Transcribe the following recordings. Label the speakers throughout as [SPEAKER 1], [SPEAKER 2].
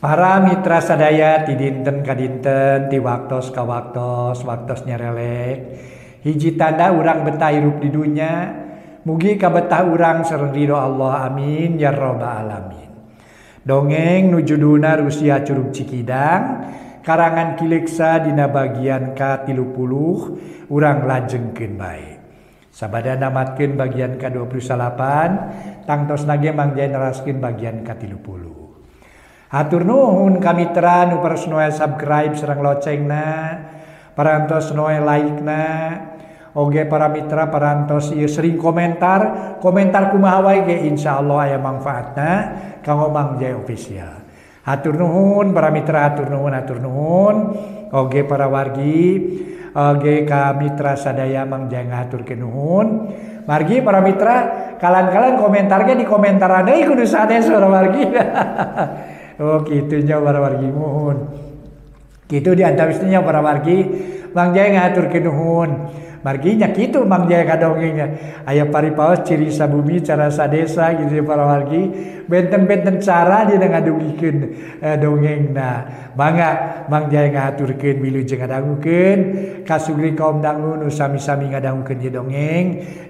[SPEAKER 1] Para mitra sadaya ti dinten ka dinten ti waktos ka waktos waktos nyerelek hiji tanda urang betah hirup di dunya mugi kabetah urang sareng ridho Allah amin ya rabbal alamin. Dongeng nu judulna Rusia Curug Cikidang karangan Ki Leuksa dina bagian ka-30 urang lajengkeun bae. Sabada namatkeun bagian ka-28 tangtosna ge Mang Jaya neraskeun bagian ka-30. Hatur nuhun ka mitra nu parantos noe subscribe sareng locengna, parantos noe like-na, oge para mitra parantos ieu sering komentar, komentar kumaha wae ge insyaallah aya mangfaatna kanggo Mang Jaya Official. Hatur nuhun para mitra, hatur nuhun, hatur nuhun, oge para wargi, oge ka mitra sadaya Mang Jaya ngahaturkeun nuhun. Margi para mitra kalan-kalan komentar ge di komentaran deui kudu sanes para wargi. Oh kitunya para wargi muhun. Kitu di antawisnya para wargi Mang Jaya ngahaturkeun nuhun. Margi nya kitu Mang Jaya kadongengnya. Aya paripaos ciri sabumi cara sadesa gitu para wargi. Benten-benten cara dina ngadugikeun dongengna. Mangga Mang Jaya ngahaturkeun wilujeng ngadangukeun kasugri kaum dangu nu sami-sami ngadangukeun ieu dongeng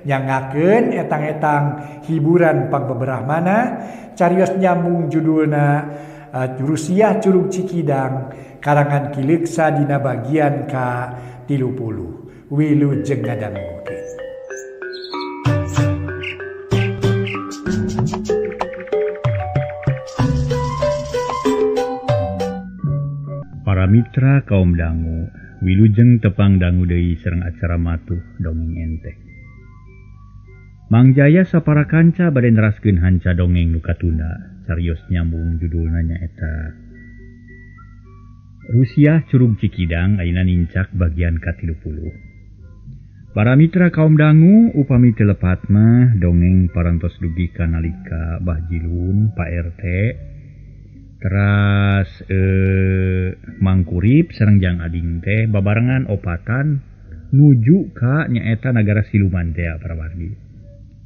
[SPEAKER 1] nyangakeun etang-etang hiburan pangbeberahmana carios nyambung judulna Rusia Curug Cikidang karangan Ki Leuksa dina bagian ka-30. Wilujeng ngadangukeun.
[SPEAKER 2] Para mitra kaum dangu, wilujeng tepang dangu deui sareng acara matuh dongeng enteng. Mang Jaya sapara kanca bade neraskeun hanca dongeng nu katunda, carios nyambung judulna nyaeta Rusia Curug Cikidang ayeuna nincak bagian ka-30. Para mitra kaum dangu upami teu lepat mah dongeng parantos dugi ka nalika Bah Jilun, Pak RT, teras Mang Kurip sareng Jang Ading teh babarengan opatan nuju ka nyaeta nagara siluman teh para wargi.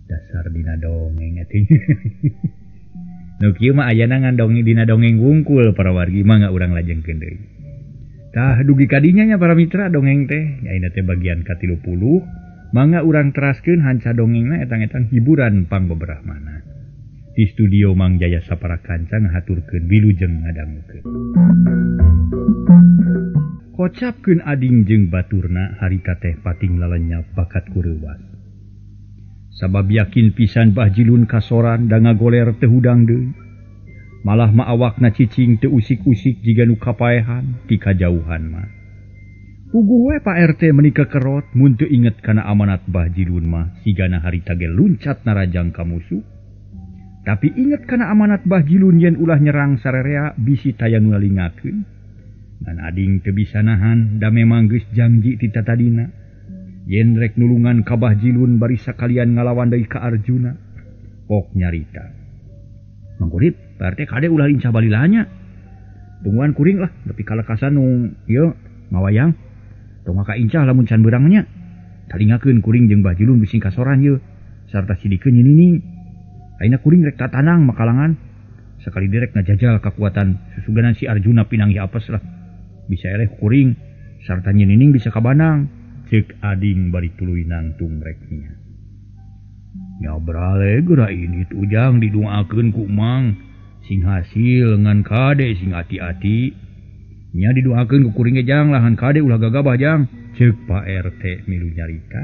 [SPEAKER 2] Dasar dina dongeng eta. Nu kieu mah ayana ngan dongeng dina dongeng wungkul para wargi mangga urang lajengkeun deui. Tah dugi kadinya nya para mitra dongeng teh ayeuna teh bagian ka-30 mangga urang teraskeun hanca dongengna etang-etang hiburan pangbeberahmana. Di studio Mang Jaya sapara kanca ngahaturkeun wilujeng ngadangukeun. Kocapkeun ading jeung baturna harita teh pating lalenyap bakat kureuwas. Sabab yakin pisan Bah Jilun kasoran da ngagoler teu hudang deui. Malah mah awakna cicing teu usik-usik jiga nu kapaehan ti kajauhan mah. Puguh we Pak RT meuni kekerot mun teu inget kana amanat Bah Jilun mah sigana harita ge luncat narajang ka musuh. Tapi inget kana amanat Bah Jilun yen ulah nyerang sarerea bisi taya nu ngalingakeun. Ngan ading teu bisa nahan da memang geus janji ti tatadina. Yen rek nulungan ka Bah Jilun bari sakalian ngalawan deui ka Arjuna. Pok nyarita. Mang Kurip, Pak RT kade ulah lincah balilanya. Tungguan kuring lah, tapi kalekasan nu ieu ngawayang. Tong ka incah lamun can beurang nya. Talingakeun kuring jeung Bah Jilun bisi kasoran ieu. Sarta sidikeun nini. Ayeuna kuring rek tatanang makalangan. Sakali direk ngajajal kakuatan susuganan si Arjuna pinanggih apes lah. Bisa eleh kuring sarta nyinining bisa kabanang. Cek ading bari tuluy nangtung reknya. Nyabrale geura ini ujang didungakeun ku Mang sing hasil ngan kade sing ati-ati. Nya didoakeun ku kuring ge jang lahan kade ulah gagabah jang. Cek Pak RT milu nyarita.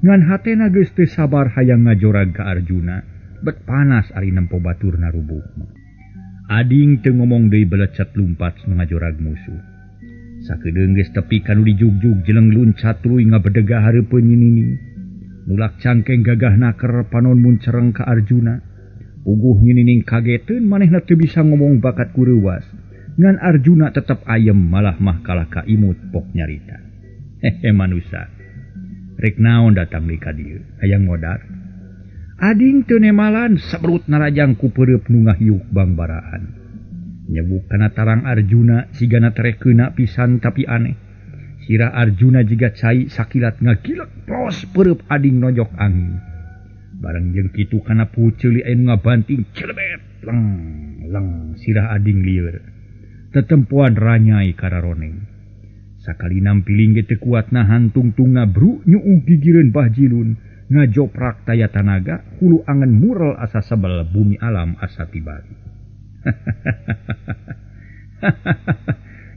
[SPEAKER 2] Ngan hatena geus teu sabar hayang ngajorag ka Arjuna. Bet panas ari nempo baturna rubuh. Ading teu ngomong deui belecet lumpat ngajorag musuh. Sakedeung geus tepi ka nu dijugjug jeleng luncat tuluy ngabedegah hareupeun nyinini. Nulak cangkeng gagah naker panon muncereng ka Arjuna. Puguh nyinining kageteun manehna teu bisa ngomong bakat kureuwas. Ngan Arjuna tetep ayem malah mah kalah ka imut pok nyarita. Hehe manusa. Rek naon datang deui ka dieu? Hayang modar. Ading teu nemalan sabrut narajang ku peureub nu ngahiuk bangbaraan. Nyebuk kana tarang Arjuna sigana terekeuna pisan tapi aneh. Sirah Arjuna jiga cai sakilat ngagilek plos peureub ading nojok angin. Bareng jeung kitu kana puceuli anu ngabanting celebet leng leng sirah ading lieur. Tetempoan ranyai kararoneng. Sakali nampiling ge teu kuat nahan tungtungna bru nyuuh gigireun Bah Jilun ngajoprak taya tanaga hulu angen murel asa sebel bumi alam asa tibari.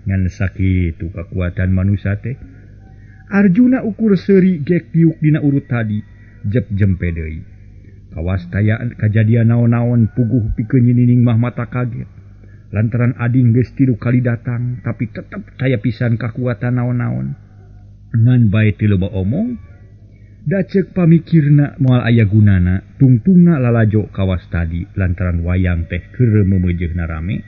[SPEAKER 2] Ngan sakitu kakuatan manusia teh. Arjuna ukur seuri gek diuk dina urut tadi jep jempe deui. Kawas taya kajadian naon-naon puguh pikeun nyinining mah mata kaget. Lantaran ading geus 3 kali datang tapi tetep taya pisan kakuatan naon-naon. Ngan bae teu loba omong, da ceuk pamikirna moal aya gunana tungtungna lalajo kawas tadi lantaran wayang teh keur meumeujeuna rame.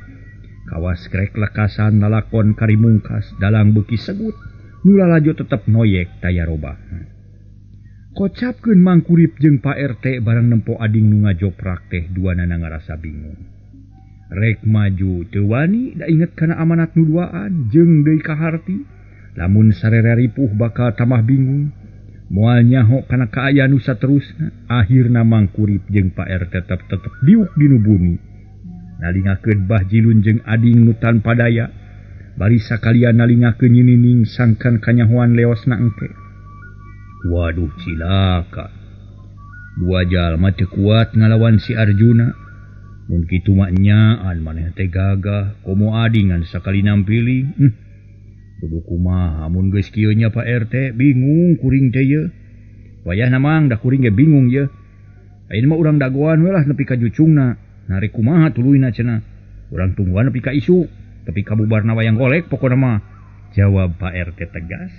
[SPEAKER 2] Kawas krek lekasan lalakon karimungkas dalang beuki segut nu lalajo tetep noyek taya robahna. Kocapkeun Mangkurip jeung Pak RT barang nempo ading nu ngajoprak teh duanana ngarasa bingung. Rek maju teu wani da inget kana amanat nu duaan jeung deui kaharti lamun sarere ripuh bakal tambah bingung. Moal nyaho kana kaayaan nu saterusna. Akhirna Mangkurip jeung Pak RT tetep diuk dinu bumi. Nalingakeun Bah Jilun jeung ading nu tanpa daya. Bari sakalian nalingakeun nyinining sangkan kanyahoan leosna engke. Waduh cilaka. Dua jalma teu kuat ngalawan si Arjuna. Mun kitu mah nyaan maneh teh gagah komo adingan sakali nampiling. Kudu kumaha mun geus kieu nya Pak RT bingung kuring teh yeuh. Wayahna mang da kuring ge bingung yeuh. Ayeuna mah urang dagoan we lah nepi ka jucungna. Narek kumaha tuluyna cenah. Urang tungguan nepi ka isuk, tepi ka bubarna wayang golek pokona mah. Jawab Pak RT tegas.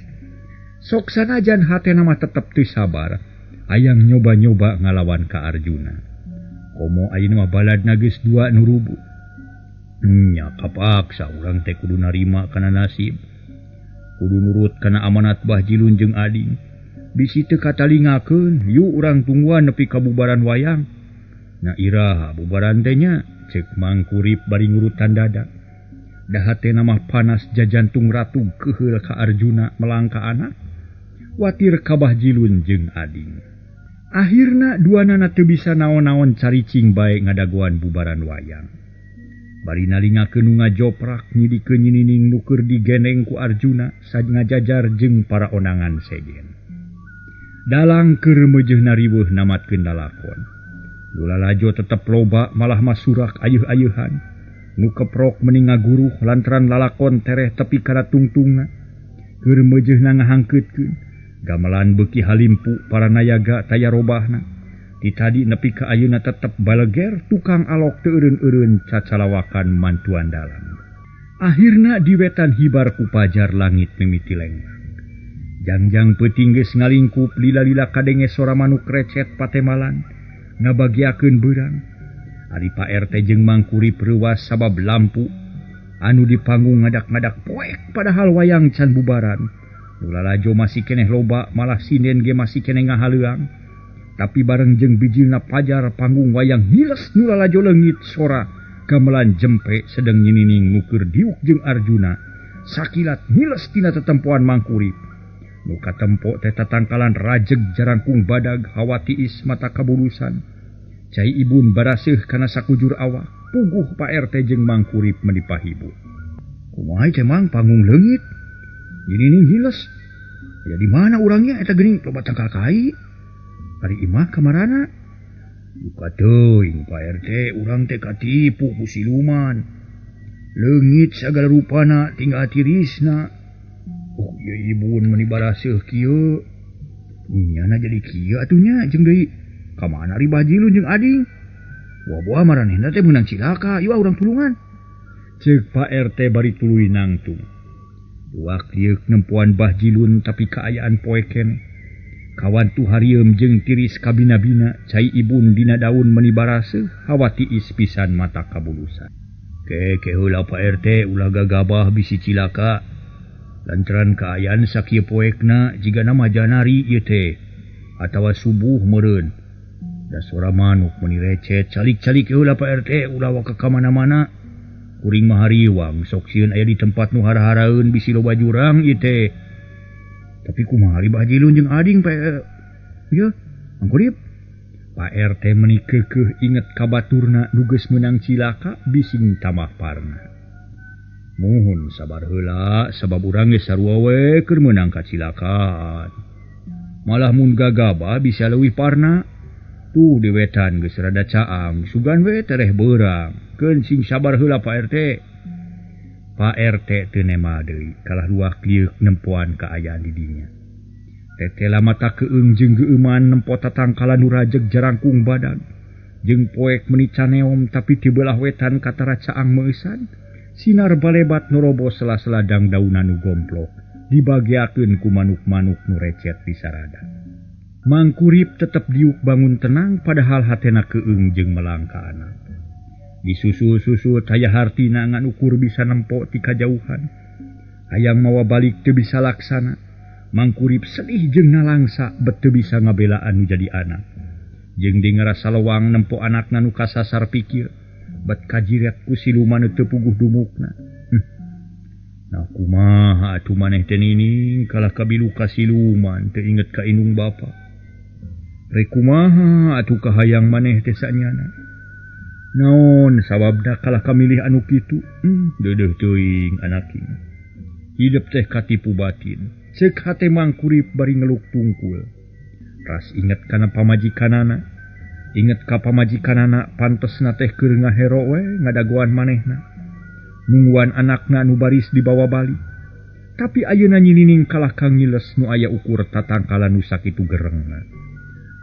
[SPEAKER 2] Sok sanajan hatena mah tetep teu sabar, hayang nyoba-nyoba ngalawan ka Arjuna. Komo ayeuna mah baladna geus 2 nu rubuh. Nya kapaksa urang teh kudu narima kana nasib. Kudu nurut kana amanat Bah Jilun jeung ading. Bisi teu katalingakeun, yuk urang tungguan nepi ka bubaran wayang. Na iraha bubaran teh nya, ceuk Mangkurip bari ngurutan dada. Da hatena mah panas jajantung ratu keuheul ka Arjuna melangka anak. Watir ka Bah Jilun jeung ading. Akhirna duanana teu bisa naon-naon caricing bae ngadagoan bubaran wayang. Bari nalingakeun nu ngajoprak nyidikeun nyinining nu keur digendeng ku Arjuna ngajajar jeung para onangan sejen. Dalang keur meujeuhna riweuh namatkeun lalakon. Nu lalajo tetep loba malah masurak ayeuh-ayeuhan. Nu keprok meni ngaguruh lantaran lalakon tereh tepi kana tungtungna. Keur meujeuhna ngahangkeutkeun. Gamelan beuki halimpu para nayaga taya robahna. Ti tadi nepi ka ayeuna tetep baleger tukang alok teu eureun-eureun cacalawakan mantuan dalang. Akhirna di wetan hibar ku pajar langit mimiti lenglang. Jangjang peuting geus ngalingkup lila-lila kadenge sora manuk recet patemalan ngabagiakeun beurang. Ari Pak RT jeung Mangkurip reuwas sabab lampu anu di panggung ngadak-ngadak poek padahal wayang can bubaran. Nu lalajo masih keneh loba malah sinden ge masih keneh ngahaleuang. Tapi bareng jeung bijilna pajar panggung wayang ngiles nu lalajo leungit sora gamelan jempe sedeng nyinining nu keur diuk jeung Arjuna. Sakilat ngiles tina tetempoan Mangkurip. Nu katempo teh tatangkalan rajeg jarangkung badag hawa tiis mata kabulusan. Cai ibun baraseuh kana sakujur awak. Puguh Pak RT jeung Mangkurip meni pahibu. Kumaha teh mang panggung leungit? Nyinining ngiles. Ya di mana urangnya eta geuning loba tangkal kai. Ari imah kamarana? Duka teuing Pak RT urang teh katipu ku siluman. Leungit sagala rupana tinggal tirisna. Oh ieu ibun meni baraseuh kieu. Nyana jadi kieu atuh nya jeung deui. Ka mana ari Bah Jilun jeung ading? Buah-buah maranehna teh meunang cilaka, ieu urang tulungan. Ceuk Pak RT bari tuluy nangtung. Luak lieuk nempoan Bah Jilun tapi kaayaan poe keneh. Kawan tu harieum jeung tiris kabina-bina cai ibun dina daun meni baraseuh hawa tiis pisan mata kabulusan. Ke heula Pak RT ulah gagabah bisi cilaka. Lantaran kaayaan sakieu poekna jigana majanari ieu teh atawa subuh meureun. Da sora manuk meni recet calik-calik heula Pak RT ulah waka ka mana-mana. Kuring mah hariwang sok sieun aya di tempat nu hara-haraeun bisi loba jurang ieu teh. Tapi kumaha ari Bah Jilun jeung ading Pak ieu Mangkurip? Pak RT meni keukeuh inget ka baturna nu geus meunang cilaka bising tambah parna. Muhun sabar heula sabab urang geus sarua we keur meunang kacilakaan. Malah mun gagabah bisa leuwih parna. Tuh di wetan geus rada caang, sugan we tereh beurang. Keun sing sabar heula Pak RT. Pak RT teu nema deui, kalah luak lieuk nempoan kaayaan di dinya. Tetela mata keung jeung geueuman nempo tatangkalan nu rajeg jarangkung badag. Jeung poek meuni caneom tapi ti beulah wetan katara caang meueusan. Sinar balebat norobos sela-sela dangdaunan nu gomplok dibageakeun ku manuk-manuk nu recet di sarada. Mangkurip tetep diuk bangun tenang padahal hatena keung jeung melangka anak. Disusul-susul taya hartina ngan ukur bisa nempo ti kajauhan. Hayang mawa balik teu bisa laksana. Mangkurip sedih jeung nalangsa bet teu bisa ngabelaan nu jadi anak. Jeung di ngarasa lewang nempo anakna nu kasasar pikir. Bet kajiret ku siluman teu puguh dumukna. Nah kumaha atuh maneh teh nining kalah kabilu ka siluman teu inget ka indung bapa. Rek kumaha atuh kahayang maneh teh sanyana. Naon sababna kalah kamilih anu kitu? Deudeuh teuing anak ieu. Hidup teh katipu batin. Ceuk hate Mangkurip bari ngeluk tungkul. Ras inget kana pamajikanana. Inget ka pamajikanana pantesna teh keur ngahero we ngadagoan manehna. Nungguan anakna nu baris dibawa balik. Tapi ayeuna nyinining kalah ka ngiles nu aya ukur tatangkalan nu sakitu gerengna.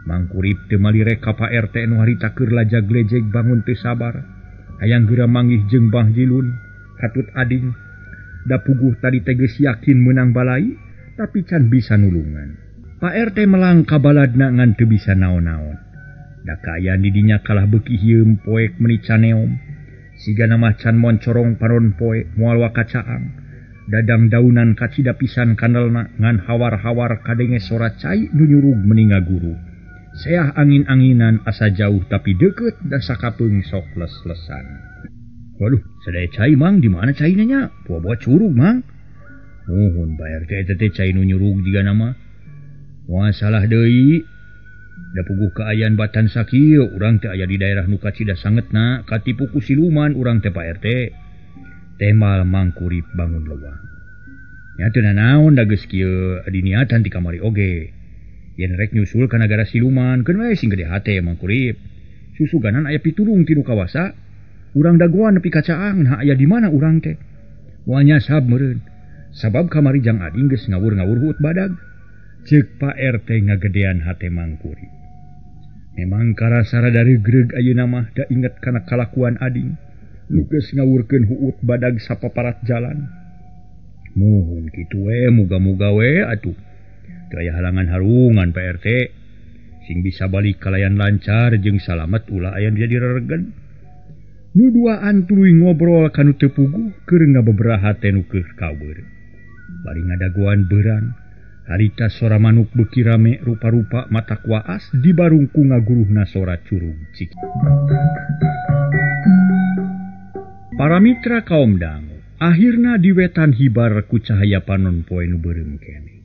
[SPEAKER 2] Mangkurip teu malirek ka Pak RT nu harita keur lajag-lejeg bangun teu sabar. Hayang geura manggih jeung Bah Jilun, katut ading. Da puguh tadi teh geus yakin meunang balai, tapi can bisa nulungan. Pak RT melang ka baladna ngan teu bisa naon-naon. Da kaayaan di dinya kalah beuki hieum poek meuni caneom. Sigana mah can moncorong panon poe moal waka caang. Dadang daunan kacida pisan kandelna ngan hawar-hawar kadenge sora cai nu nyurug meuni ngaguru. Seah angin-anginan asa jauh tapi deukeut da sakapeung sok les-lesan. Waduh, sadaya cai mang, di mana caina nya? Buah-buah curug mang. Muhun Pak RT eta teh cai nu nyurug jigana mah. Moal salah deui. Da puguh kaayaan batan sakieu urang teh aya di daerah nu kacida sangetna, katipu ku siluman urang teh Pak RT. Temal Mangkurip bangun lewang. Nya teu nanaon da geus kieu diniatan ti kamari oge. Yen rek nyusul ka nagara siluman, keun we sing gede hate Mangkurip. Susuganan aya pitulung ti nu kawasa. Urang dagoan nepi ka caang, nah aya di mana urang teh? Moal nyasab meureun. Sabab kamari jang ading geus ngawur-ngawur huut badag. Ceuk Pak RT ngagedean hate Mangkurip. Memang karasara dari greg ayeuna mah da inget kana kalakuan ading. Nu geus ngawurkeun huut badag sapaparat jalan. Muhun kitu we, muga-muga we atuh. Teu aya halangan harungan Pak RT. Sing bisa balik kalayan lancar jeung salamet ulah aya jadi reregen. Nu duaan tuluy ngobrol kanu teu puguh keur ngabeberaha teh nu keur kaweur. Bari ngadagoan beurang, harita sora manuk beuki rame rupa-rupa matak waas dibarungku ngaguruhna sora curug cik. Para mitra kaum dangu, akhirna di wetan hibar ku cahaya panon poe nu beureum keneh.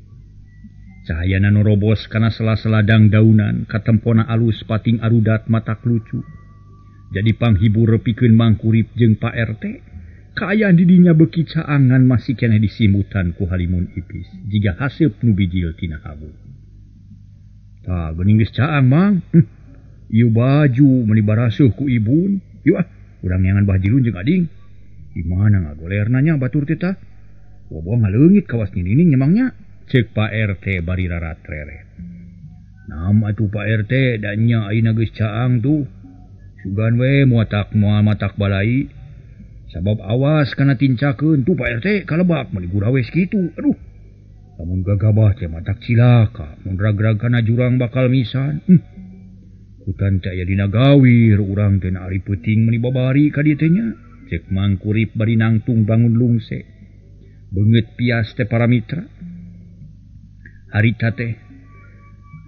[SPEAKER 2] Cahayana norobos kana sela-sela dangdaunan katempona alus pating arudat matak lucu. Jadi panghibur pikeun Mangkurip jeung Pak RT, kaayaan didinya beuki caangan masih keneh disimutan ku halimun ipis jiga haseup nu bijil tina hawu. Tah geuning geus caang mang. Ieu baju meuni baraseuh ku ibun. Yuk ah, urang neangan Bah Jilun jeung ading. Di mana ngagolerna nya batur teh tah? Boboh ngaleungit kawas nyinining nyemangnya. Ceuk Pak RT bari raratreret. Nam atuh Pak RT da nya ayeuna geus caang tuh. Sugan we muatak moal matak balai. Sabab awas kana tincakeun tuh Pak RT kalebak meuni gurawes kitu. Aduh. Lamun gagabah teh matak cilaka, mun rag-rag kana jurang bakal misan. Hutan teh aya dina gawir urang teh na ari peuting meuni babari ka dieu teh nya. Ceuk Mangkurip bari nangtung bangun lungse. Beungeut pias teh para mitra. Harita teh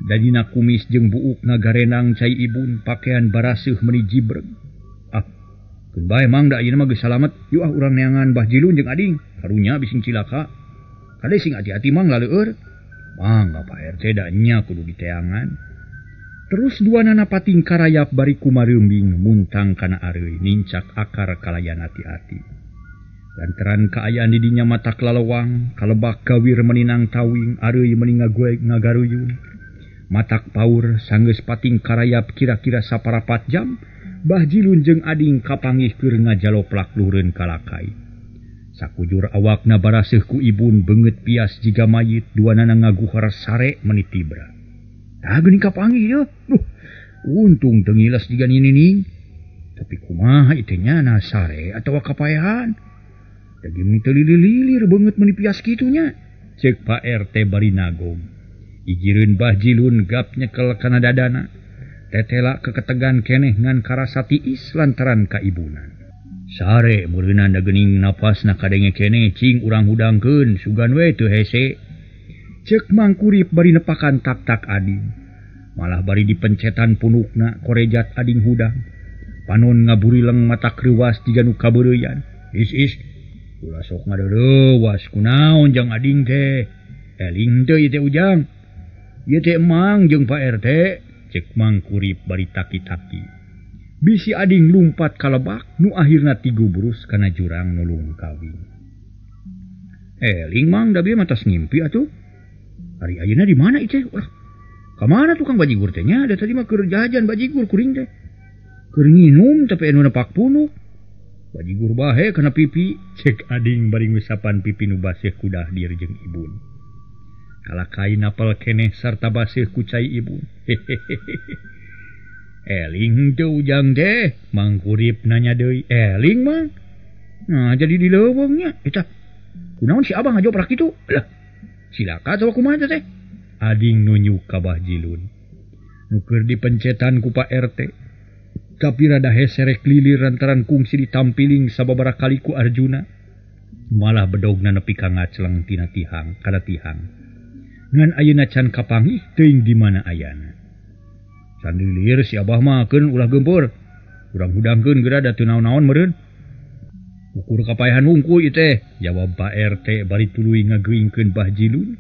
[SPEAKER 2] dadina kumis jeung buuk ngagarenang cai ibun pakaian baraseuh meuni jibreg. Ah, keun bae mang da ayeuna mah geus salamet. Yuk ah urang neangan Bah Jilun jeung ading. Karunya bising cilaka. Kade sing hati-hati mang laleueur. Mang Pak RT da nya kudu diteangan. Terus dua nana pating karayap bari kumareumbing muntang kana areuy nincak akar kalayan hati-hati. Lantaran kaayaan di dinya matak lalewang, kalebak gawir meninang tawing, areuy meni ngagaruyun. Matak paur sanggeus pating karayap kira-kira saparapat jam, Bah Jilun jeung ading kapanggih keur ngajaloplak luhureun kalakai. Sakujur awakna baraseuh ku ibun beungeut pias jiga mayit, duanana ngaguhar sare meni tibra. Tah geuning kapanggih yeuh. Duh, untung teu ngiles jiga ninining. Tapi kumaha ieu nya na sare atawa kapaehan? Da geuning teu lilir beungeut meni pias kitu nya. Ceuk Pak RT bari nagong. Igireun Bah Jilun gap nyekel kana dadana. Tetela keketegan keneh ngan karasa tiis lantaran kaibunan. Sare meureunana da geuning napasna kadenge keneh cing urang hudangkeun sugan we teu hese. Ceuk Mang Kurip bari nepakan tak-tak ading. Malah bari dipencetan punukna korejat ading hudang. Panon ngaburileng mata kreuwas jiga nu kabeureuyan. Is is ulah sok ngadeureuwas kunaon jang ading teh. Eling teu ieu teh ujang. Ieu teh emang jeung Pak RT. Cek Mang Kurip bari taki-taki. Bisi ading lumpat kalebak nu akhirna tigubrus kana jurang nulung kawin. Eling Mang da bieu mah tos ngimpi atuh. Ari ayeuna di mana ieu teh? Ulah. Ka mana tukang bajigur teh nya? Da tadi mah keur jajan bajigur kuring teh. Keur nginum tapi anu nepak punuk. Bajigur bahe kana pipi. Cek ading bari ngusapan pipi nu baseuh ku dahdir jeung ibun. Kalakai napel keneh sarta baseuh ku cai ibun. Eling teu ujang teh, Mang Kurip nanya deui. Eling Mang. Nah jadi di leuweung nya. Eta kunaon si abang ngajoprak kitu? Lah, cilaka atawa kumaha teh? Ading nunjuk ka Bah Jilun. Nu keur dipencetan ku Pak RT. Tapi rada heserek lilir lantaran kungsi ditampiling sababaraha kali ku Arjuna. Malah bedogna nepi ka ngacleng tina tihang kana tihang. Ngan ayeuna can kapanggih teuing di mana ayana. Can lilir si abah mah keun ulah geumpeur. Urang hudangkeun geura da teu naon-naon meureun. Ukur kapaehan wungkul ieu teh, jawab Pak RT bari tuluy ngageuingkeun Bah Jilun.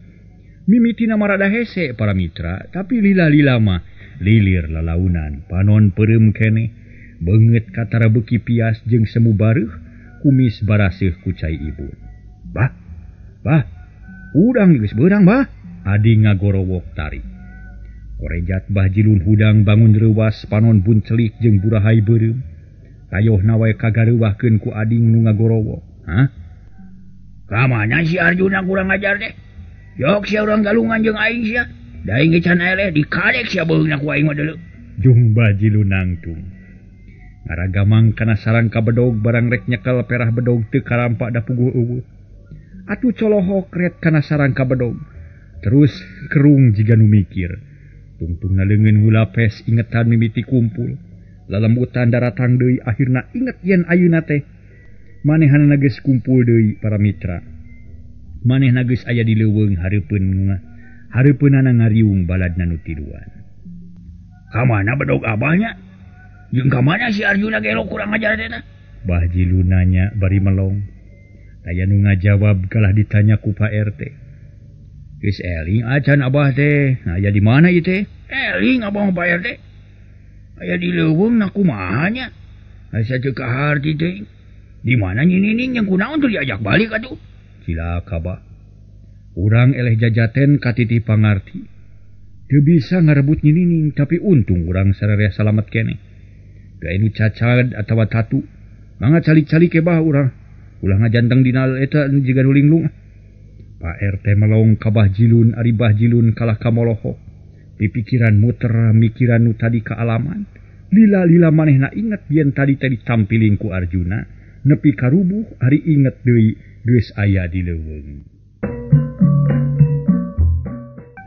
[SPEAKER 2] Mimitina mah rada hese para mitra, tapi lila-lila mah lilir lalaunan, panon peureum keneh, beungeut katara beuki pias jeung semu bareuh, kumis baraseuh ku cai ibun. Bah, bah, udang geus beurang bah. Adi ngagorowok tarik. Korejat Bah Jilun hudang bangun reuwas panon buncelik jeung burahai beureum. Tayohna wae kagareuwahkeun ku ading nu ngagorowok. Hah? Ka mana si Arjuna kurang ajar teh? Yok sia urang galungan jeung aing sia. Da aing ge can eleh dikadek sia beungna ku aing mah deuleu. Jung Bah Jilun nangtung. Ngaragamang kana sarang kabedog barang rek nyekel perah bedog teu karampak da puguh eueuh. Atuh colohok ret kana sarang kabedog. Terus kerung jiga nu mikir. Tungtungna leungeun ngulapes ingetan mimiti kumpul. Lalembutan daratang deui akhirna inget yen ayeuna teh. Manehanna geus kumpul deui para mitra. Manehna geus aya di leuweung hareupeunana ngariung baladna nu tiluan. Ka mana bedog abahnya? Jeung ka mana si Arjuna gelo kurang ajar teh tah? Bah Jilun nanya bari melong. Aya nu ngajawab kalah ditanya ku Pak RT. Geus eling acan abah teh. Nah, aya di mana ieu teh? Eling abah mah Pak RT. Aya di leuweung na kumaha nya? Asa teu kaharti teh. Di mana nyi Nining jeung kunaon teu diajak balik atuh? Cilaka bah. Urang eleh jajaten katitih pangarti. Teu bisa ngarebut nyi Nining tapi untung urang sararea salamet keneh. Teu aya nu cacad atawa tatu. Mangga calik-calik ke bah urang. Ulah ngajanteng dina eta jiga nu linglung. Pak RT melong ka Bah Jilun, ari Bah Jilun kalah ka molohok. Pipikiran muter mikiran nu tadi kaalaman. Lila-lila manehna inget yen tadi teh ditampiling ku Arjuna, nepi karubuh ari inget deui geus aya di leuweung.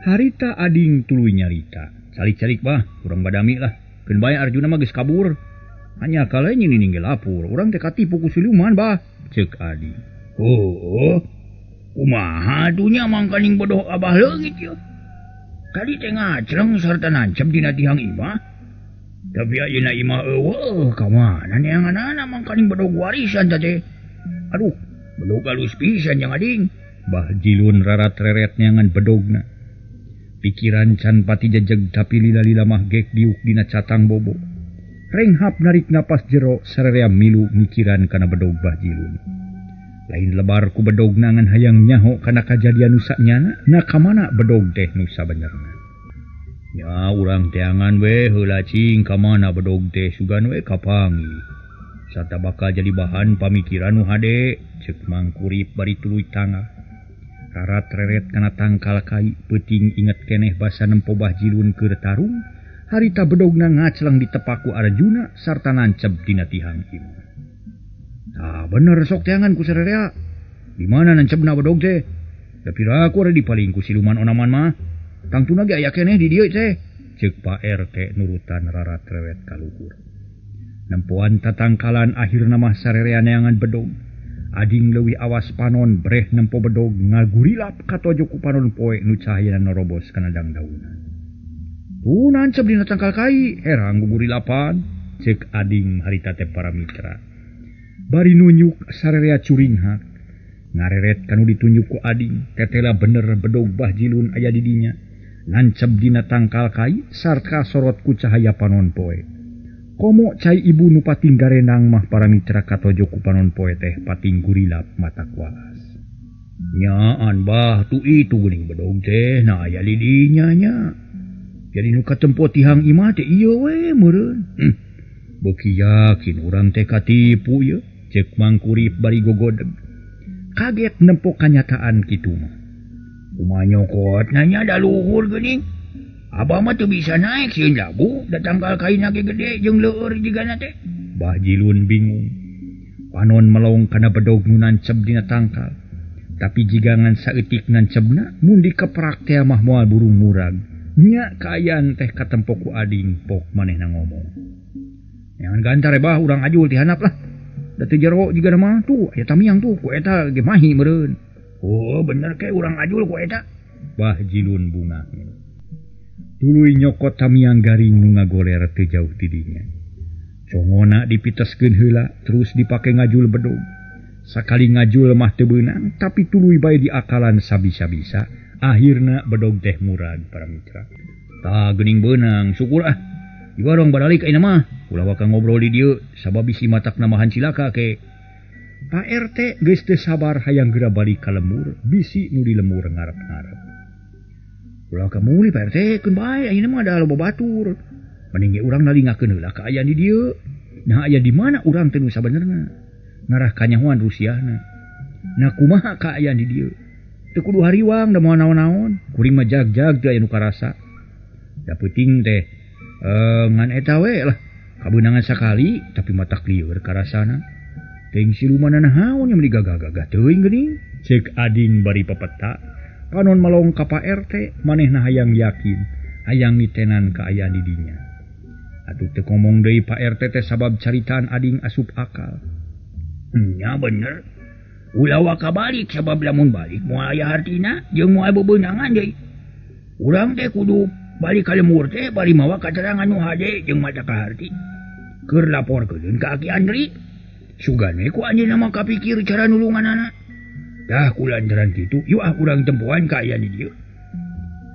[SPEAKER 2] Harita ading tuluy nyarita. Calik-calik bah, urang badami lah. Keun bae Arjuna mah geus kabur. Hanya kala nyi Nining ge lapor, urang teh katipu ku siluman bah, ceuk ading. Oh, kumaha dunya mangkaning bodoh abah leungit ieu. Tadi teh ngacleng sarta nancep dina tihang imah. Tapi ayeuna imah eueuh ka mana neanganana mangkaning bedog warisan teh. Aduh, bedog alus pisan jang ading. Bah Jilun rarat-reret neangan bedogna. Pikiran can pati jejeg tapi lila-lila mah gek diuk dina catang bobo. Renghap narik napas jero sararea milu mikiran kana bedog Bah Jilun. Lain lebar ku bedog ngan hayang nyaho kana kajadian nu sanyana, na ka mana bedog teh nu sabenerna. Nya urang teangan we heula cing ka mana bedog teh sugan we kapangi. Sarta bakal jadi bahan pamikiran nu hade, ceuk Mang Kurip bari tuluy tangah. Rarat reret kana tangkal kai, peuting inget keneh basa nempo Bah Jilun keur tarung, harita bedogna ngacleng ditepak ku Arjuna sarta nanceb dina tihang imah. Tah bener sok teangan ku sarerea. Di mana nancebna bedog teh? Da piraku ada dipaling ku siluman onaman mah. Tangtuna ge aya keneh di dieu teh. Ceuk Pak RT nurutan rarat reret ka luhur. Nempoan tatangkalan akhirna mah sarerea neangan bedog. Ading leuwih awas panon breh nempo bedog ngagurilap katojo ku panon poe nu cahayana norobos kana dangdaunan. Tuh nanceb dina tangkal kai, herang gugurilapan. Ceuk ading harita teh para mitra. Bari nunjuk sarerea curinghak. Ngareret kanu ditunjuk ku ading, tetela bener bedog Bah Jilun aya di dinya. Nanceb dina tangkal kai sarta sorot ku cahaya panon poe. Komo cai ibu nu pating garenang mah para mitra katojo ku panon poe teh pating gurilap mata kualas. Nyaan bah tu itu geuning bedog teh na aya di dinya nya. Jadi nu katempo tihang imah teh ieu we meureun. Beuki yakin urang teh katipu ieu. Ceuk Mang Kurip bari gogodeg. Kaget nempo kanyataan kitu mah. Kumaha nyokot nanya da luhur geuning. Abah mah teu bisa naik sieun labu da tangkal kaina ge gede jeung leueur jigana teh. Bah Jilun bingung. Panon melong kana bedog nu nanceb dina tangkal. Tapi jigangan saeutik nancebna mun dikeprak teh mah moal burung murag. Nya kaayaan teh katempo ku ading pok manehna ngomong. Jangan gantar bah urang ajul ti handap lah. Da teu jero jiga mah tuh aya tamiang tuh ku eta ge mahi meureun. Oh bener ke urang ajul ku eta. Bah Jilun bungah. Tuluy nyokot tamiang garing nu ngagoler teu jauh ti dinya. Congona dipiteskeun heula terus dipake ngajul bedog. Sakali ngajul mah teu beunang tapi tuluy bae diakalan sabisa-bisa. Akhirna bedog teh murag para mitra. Tah geuning beunang syukur ah. Iwarong baralik ayeuna mah. Ulah waka ngobrol di dieu sabab bisi matak namahan cilaka ke. Pak RT geus teu sabar hayang geura balik ka lemur, bisi nu di lemur ngarep-ngarep. Ulah ka muli Pak RT keun bae ayeuna mah da loba batur. Mending ge urang nalingakeun heula kaayaan di dieu. Nah aya di mana urang teh nu sabenerna? Ngarah kanyahoan rusiahna. Nah kumaha kaayaan di dieu? Teu kudu hariwang da moal naon-naon. Kuring mah jag-jag teu aya nu karasa. Da peuting teh ngan eta we lah. Kabeunangan sakali tapi matak lieur karasana. Teuing siluman naon yang digagah-gagah teuing geuning. Ceuk ading bari pepeta. Panon malong ka Pak RT manehna hayang yakin, hayang nitenan kaayaan di dinya. Atuh teu ngomong deui Pak RT teh sabab caritaan ading asup akal. Nya bener. Ulah waka balik sabab lamun balik moal aya hartina jeung moal bebeunangan deui. Urang teh kudu balik ka lemur teh bari mawa katerangan nu hade jeung mata kaharti. Keur laporkeun ka Aki Andri. Sugan we ku anjeunna mah kapikir cara nulunganana. Dah kulantaran kitu, yuk ah urang tempoan kaayaan di dieu.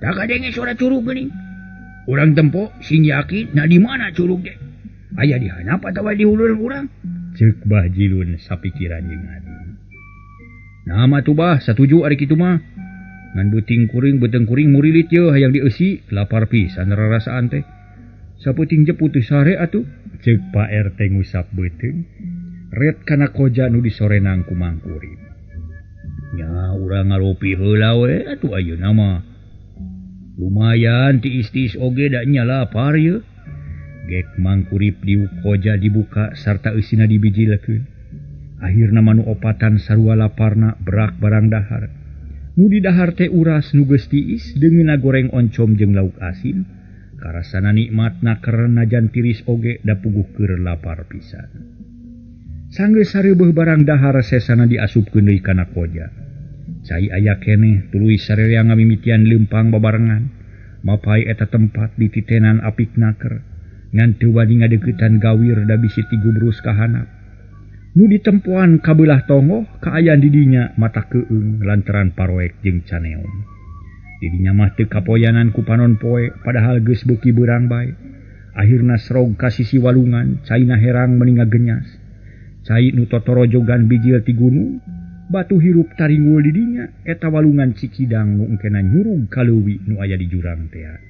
[SPEAKER 2] Tah kadenge suara curug geuning. Urang tempo sing yakin nah di mana curug teh? Aya di handap atawa di hulur urang? Ceuk Bah Jilun sapikiran jeung ading. Nah mah tuh bah satuju ari kitu mah. Ngan beuting kuring beuteung kuring murilit yeuh hayang dieusi lapar pisan rarasaan teh. Sapeuting jeput teu sare atuh. Ceuk Pak RT ngusap beuteung. Ret kana koja nu disorenang ku Mang Kurip. Nya urang ngaropi heula we atuh ayeuna mah. Lumayan tiis-tiis oge da nya lapar yeuh. Gek Mang Kurip diuk koja dibuka sarta eusina dibijilkeun. Akhirna manu opatan sarua laparna berak barang dahar. Nu didahar teh uras nu geus tiis deungeunna goreng oncom jeung lauk asin. Karasana nikmat naker najan tiris oge da puguh keur lapar pisan. Sanggeus sareubeung barang dahar sesana diasupkeun deui kana koja. Cai aya keneh tuluy sarerea ngamimitian leumpang babarengan. Mapai eta tempat dititenan apik naker. Ngan teu wani ngadeuketan gawir da bisi tigubrus ka handap. Nu ditempoan kabelah tonggoh kaayaan di dinya mata keung lantaran paroek jeung caneom. Di dinya mah teu kapoyanan ku panon poe padahal geus beuki beurang bae. Akhirna serog ka sisi walungan, caina herang meni ngagenyas. Cai nu totorojogan bijil ti gunung, Batu hirup taringul di dinya eta walungan Cikidang nu engkena nyurug ka leuwi nu aya di jurang tea.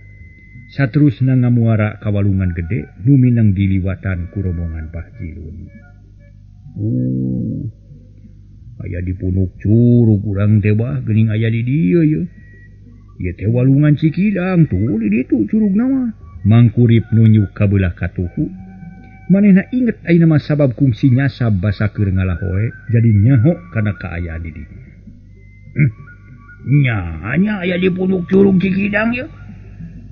[SPEAKER 2] Saterusna ngamuara ka walungan gede nu mineng diliwatan ku rombongan Bah Jilun. Aya di punuk curug urang teh bah geuning aya di dieu ye. Ieu teh walungan Cikidang tuh di ditu curugna mah. Mangkurip nunjuk ka beulah katuhu. Manehna inget ayeuna mah sabab kungsi nyasab basa keur ngalahoe jadi nyaho kana kaayaan di dieu. Nya nya aya di punuk curug Cikidang ye.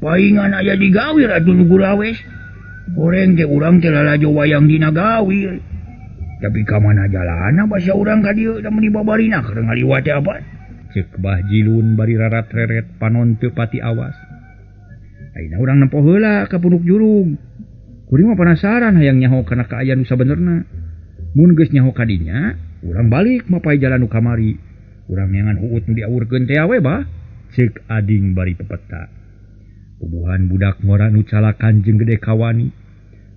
[SPEAKER 2] Paingan aya di gawir atuh nu gurawes. Goreng teh urang teh lalajo wayang dina gawir. Tapi ka mana jalana basa urang ka dieu da meuni babarina keur ngaliwat teh apa? Ceuk Bah Jilun bari rarat-reret panon teu pati awas. Ayeuna urang nempo heula ka punuk jurug. Kuring mah penasaran hayang nyaho kana kaayaan nu sabenerna. Mun geus nyaho ka dinya, urang balik mapay jalan nu kamari. Urang neangan huut nu diawurkeun teh we bah. Ceuk ading bari pepeta. Pubuhan budak ngora nu calakan jeung gede kawani.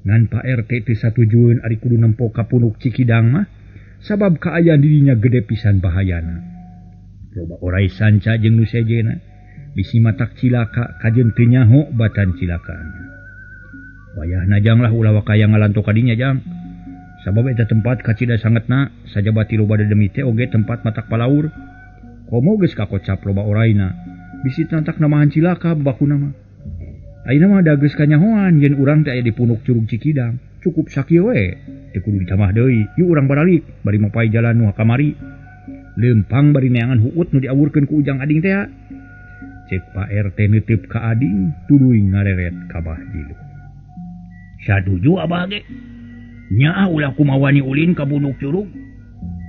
[SPEAKER 2] Ngan Pak RT teu satujueun ari kudu nempo ka punuk Cikidang mah sabab kaayaan dirinya gede pisan bahayana. Loba orai sanca jeung nu sejena bisi matak cilaka kajeun teu nyaho batan cilakana. Wayahna jang lah ulah wakaya ngalanto ka dinya jang. Sabab eta tempat kacida sangetna sajabati loba dedemi teh oge tempat matak palaur. Komo geus kakocap loba oraina bisi tantak namahan cilaka babakuna mah. Ayeuna mah da geus kanyahoan yen urang teh aya di punuk curug Cikidang. Cukup sakieu we, teu kudu ditambah deui. Yuk urang baralik bari mapay jalan nu kamari. Leumpang bari neangan huut nu diawurkeun ku Ujang Ading teh. Cek Pak RT neuteup ka Ading tuluy ngareret ka Bah Jilun. Satuju abah ge. Nyaah ulah kumawani ulin ka punuk curug.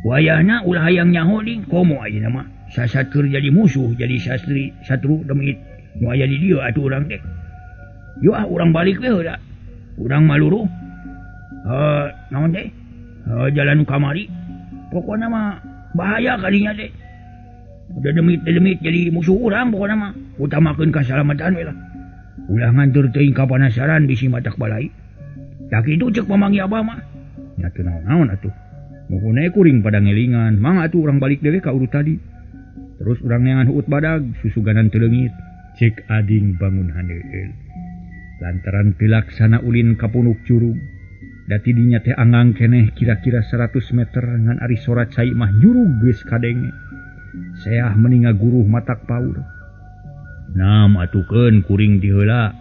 [SPEAKER 2] Wayahna ulah hayang nyaho ding komo ayeuna mah sasat keur jadi musuh jadi sastri satru demit nu aya di dieu atuh urang teh. Yo ah urang balik we heula. Urang maluruh. Naon teh? Jalan kamari. Pokona mah bahaya kadinya teh. Udah demit-demit jadi musuh urang pokona mah. Utamakeun kasalamatan we lah. Ulah ngantur teuing ka panasaran bisi matak balai. Tak kitu ceuk pamangi abah mah. Nya teu naon-naon atuh. Muhun kuring pada ngelingan. Mang atuh urang balik deui ka urut tadi. Terus urang neangan huut badag susuganan teu leungit. Ceuk ading bangun haneueul. Lantaran teu laksana ulin ka punuk curug. Da ti dinya teh anggang keneh kira-kira 100 meter ngan ari sora cai mah nyurug geus kadenge. Seah meni ngaguruh matak paur. Nam atukeun kuring ti heula.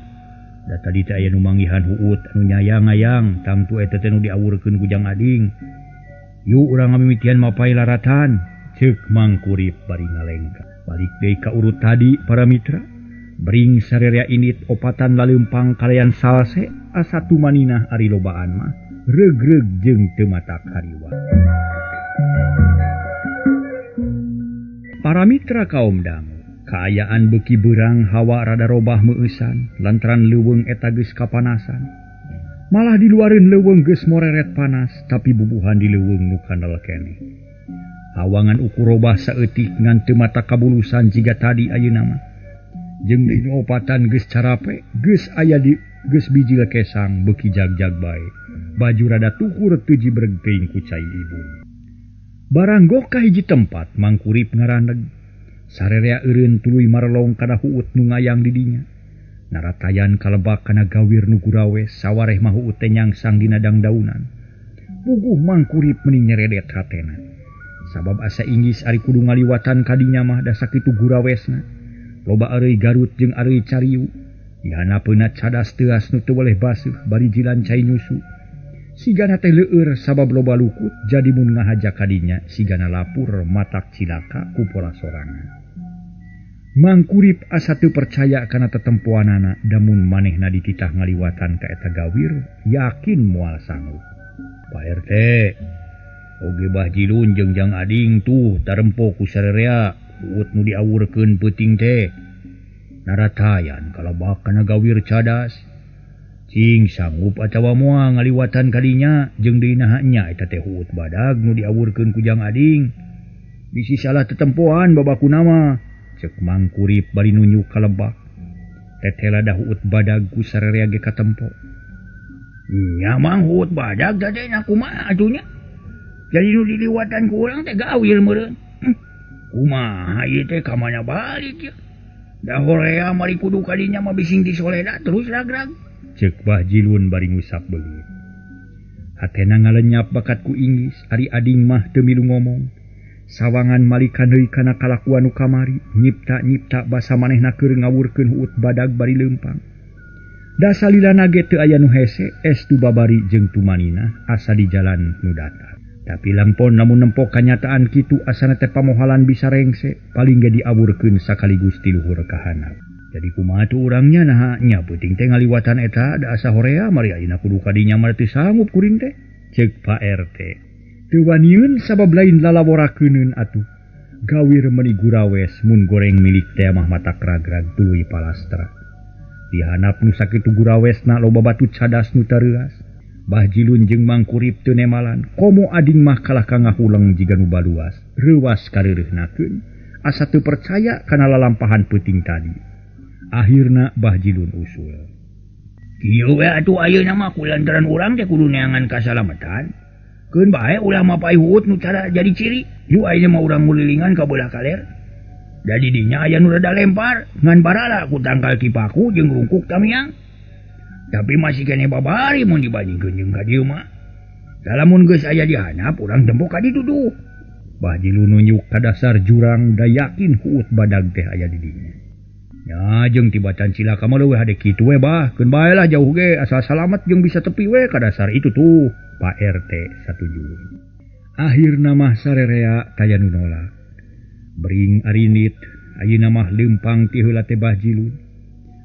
[SPEAKER 2] Da tadi teh aya nu manggihan huut anu nyayang-ngayang tangtu eta teh nu diawurkeun ku Jang Ading. Yuk urang ngamimitian mapay laratan. Ceuk Mangkurip bari ngalengka. Balik deui ka urut tadi para mitra. Bring sarerea init opatan laleumpang kalayan salse asa tumaninah ari lobaan mah regreg jeung teu matak hariwa. Para mitra kaum dangu, kaayaan beuki beurang hawa rada robah meueusan lantaran leuweung eta geus kapanasan. Malah di luareun leuweung geus moreret panas tapi bubuhan di leuweung nu kandel keneh. Hawangan ukur robah saeutik ngan teu matak kabulusan jiga tadi ayeuna mah. Jeung deui nu opatan geus carape, geus aya di geus bijil kesang beuki jagjag bae. Baju rada tukur teu jibreg teuing ku cai ibu. Baranggoh ka hiji tempat Mangkurip ngaraneg. Sarerea eureun tuluy marelong kana huut nu ngayang di dinya. Naratayan kalebak kana gawir nu gurawes sawareh mah huut teh nyangsang dina dangdaunan. Puguh Mangkurip meni nyeredet hatena. Sabab asa inggis ari kudu ngaliwatan ka dinya mah da sakitu gurawesna. Loba areuy Garut jeung areuy Cariu. Dihanapeuna cadas teuas nu teu boleh baseuh bari jilan cai nyusu. Sigana teh leueur sabab loba lukut jadi mun ngahaja ka dinya sigana lapur matak cilaka ku pola sorangan. Mangkurip asa teu percaya kana tetempoanana damun manehna dititah ngaliwatan ka eta gawir yakin moal sanggup. Pak RT, oge Bah Jilun jeung Jang Ading tuh tarempo ku sarerea huut nu diawurkeun peuting teh. Naratayan kalebak kana gawir cadas. Cing sanggup atawa moal ngaliwatan kadinya jeung deui naha nya eta teh huut badag nu diawurkeun ku Jang Ading. Bisi salah tetempoan babakuna mah. Ceuk Mangkurip bari nunjuk ka lebak. Tetela da huut badag ku sarerea ge katempo. Nya mang huut badag teh nya kumaha atuh nya?
[SPEAKER 3] Jadi nu diliwatan ku urang teh gawir meureun. Kumaha ieu teh ka mana balik ya? Da horea mari kudu kadinya mah bising disoleda terus ragrag.
[SPEAKER 2] Ceuk Bah Jilun bari ngusap beungeut. Hatena ngalenyap bakat ku inggis, ari ading mah teu milu ngomong. Sawangan malikan deui kana kalakuan nu kamari, nyipta-nyipta basa manehna keur ngawurkeun huut badag bari leumpang. Da salilana ge teu aya nu hese, estu babari jeung tumanina asa di jalan nu datar. Tapi lampon lamun nempo kanyataan kitu asana teh pamohalan bisa rengse, paling ge diawurkeun sakaligus ti luhur ka handap. Jadi kumaha tuh urangnya naha nya peuting teh ngaliwatan eta da asa horea mari ayeuna kudu ka dinya mah teu sanggup kuring teh. Ceuk Pak RT. Teu waniun sabab lain lalaworakeuneun atuh. Gawir meuni gurawes mun goreng milik teh mah matak ragrag tuluy palastra. Di handap nu sakitu gurawesna loba batu cadas nu tareuas. Bah Jilun jeung Mang Kurip teu nemalan, komo ading mah kalah ka ngahuleng jiga nu baluas. Reuwas kareureunahkeun, asa teu percaya kana lalampahan peuting tadi. Akhirna Bah Jilun usul.
[SPEAKER 3] Kieu we atuh ayeuna mah kulantaran urang teh kudu neangan kasalamatan. Keun bae ulah mapai huut nu cara jadi ciri. Yuk ayeuna mah urang ngulilingan ka beulah kaler. Da di dinya aya nu rada lempar, ngan barala ku tangkal kipaku jeung rungkuk tamiang. Tapi masih keneh babari mun dibandingkeun jeung ka dieu mah. Da lamun geus aya di handap urang tempo ka ditu tuh.
[SPEAKER 2] Bah Jilun nunjuk ka dasar jurang da yakin huut badag teh aya di dinya. Ya jeung tibatan cilaka mah leuwih hade kitu we bah, keun bae lah jauh ge asal salamet jeung bisa tepi we ka dasar itu tuh. Pak RT satuju. Akhirna mah sarerea taya nu nolak. Bering arinit ayeuna mah leumpang ti heula teh Bah Jilun.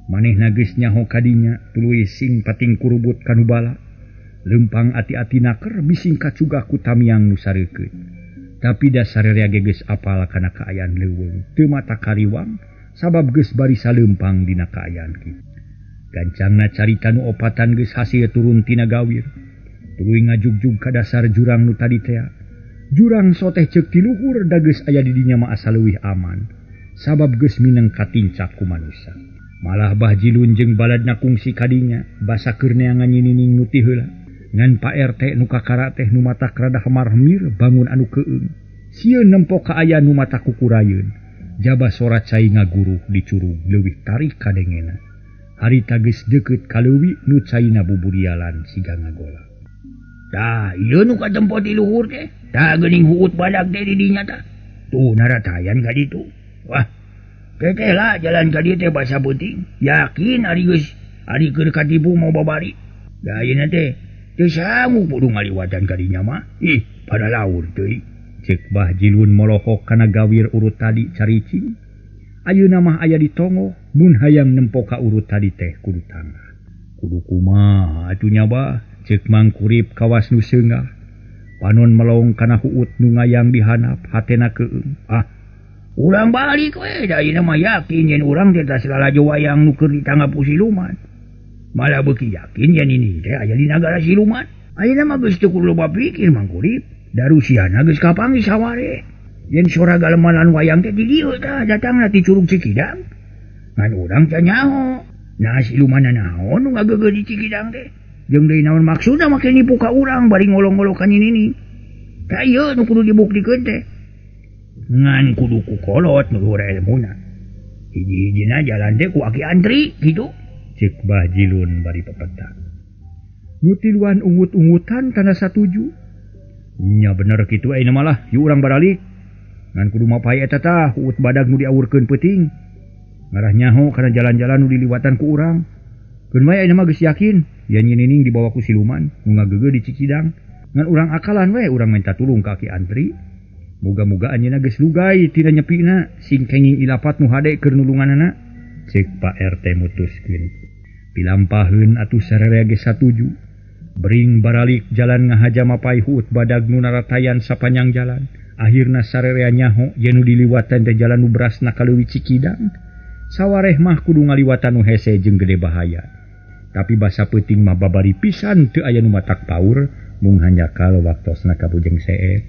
[SPEAKER 2] Manehna geus nyaho kadinya tuluy sing pating kurubut ka nu bala. Leumpang ati-ati naker bising kacugah ku tamiang nu sareukeut. Tapi da sarerea ge geus apal kana kaayaan leuweung, teu mata kariwang sabab geus bari saleumpang dina kaayaan kitu. Gancangna carita nu opatan geus hasil turun tina gawir. Tuluy ngajugjug ka dasar jurang nu tadi tea. Jurang soteh ceuk ti luhur da geus aya di dinya mah asa leuwih aman, sabab geus mineng katincak ku manusa. Malah Bah Jilun jeung baladna kungsi kadinya basa keur neangan nyinining nu ti heula. Ngan Pak RT nu kakara teh nu matak rada hamarmir bangun anu keung. Sieun nempo kaayaan nu matak kukurayeun. Jaba sora cai ngaguruh di curug leuwih tarik kadengena. Harita geus deukeut ka leuwi nu caina buburialan siga ngagola.
[SPEAKER 3] Tah, ieu nu katempo ti luhur teh. Tah geuning huut badag teh di dinya tah. Tuh naratayan ka ditu. Wah, teteh lah jalan ka dieu teh basa peuting. Yakin ari geus ari keur katipu mau babari. Da ayeuna teh teu sanggup kudu ngaliwatan ka dinya mah. Ih, pada laur teuing.
[SPEAKER 2] Ceuk Bah Jilun molohok kana gawir urut tadi caricing. Ayeuna mah aya di tongoh, mun hayang nempo ka urut tadi teh kudu tangah. Kudu kumaha atuh nya bah? Ceuk Mang Kurip kawas nu seungah. Panon melong kana huut nu ngayang di handap, hatena keung.
[SPEAKER 3] Ah, urang balik we, da ayeuna mah yakin yen urang teh tas lalajo wayang nu keur ditanggap ku siluman. Malah beuki yakin yen ini teh aya di nagara siluman. Ayeuna mah geus teu kudu loba pikir Mang Kurip. Darusiana geus kapanggih saware. Yen sora galemanan wayang teh di dieu tah datangna ti Curug Cikidang. Ngan urang teh nyaho. Nah siluman naon nu ngageugeuh di Cikidang teh? Jeung deui naon maksudna make nipu ka urang bari ngolong-ngolong ka nini. Tah ieu nu kudu dibuktikeun teh. Ngan kudu ku kolot nu luhur elmuna. Hiji-hijina jalan teh ku aki antri kitu.
[SPEAKER 2] Ceuk Bah Jilun bari pepeta. Nu tiluan ungut-ungutan tanda satuju. Nya bener kitu ayeuna malah, yuk urang baralik. Ngan kudu mapai eta tah huut badag nu diawurkeun peuting. Ngarah nyaho kana jalan-jalan nu diliwatan ku urang. Keun wae ayeuna mah geus yakin yen nyinining dibawa ku siluman nu ngageugeuh di Cikidang. Ngan urang akalan we urang minta tulung ka aki antri. Muga-muga anjeunna geus lugay tina nyepina sing kenging ilapat nu hade keur nulunganana. Ceuk Pak RT mutuskeun. Pilampaheun atuh sararea geus satuju. Bering baralik jalan ngahaja mapai huut badag nu naratayan sapanjang jalan. Akhirna sararea nyaho yen nu diliwatan teh jalan nu berasna ka leuwi Cikidang. Sawareh mah kudu ngaliwatan nu hese jeung gede bahaya. Tapi basa peuting mah babari pisan teu aya nu matak paur mung hanjakal waktosna ka Bujeng Seet.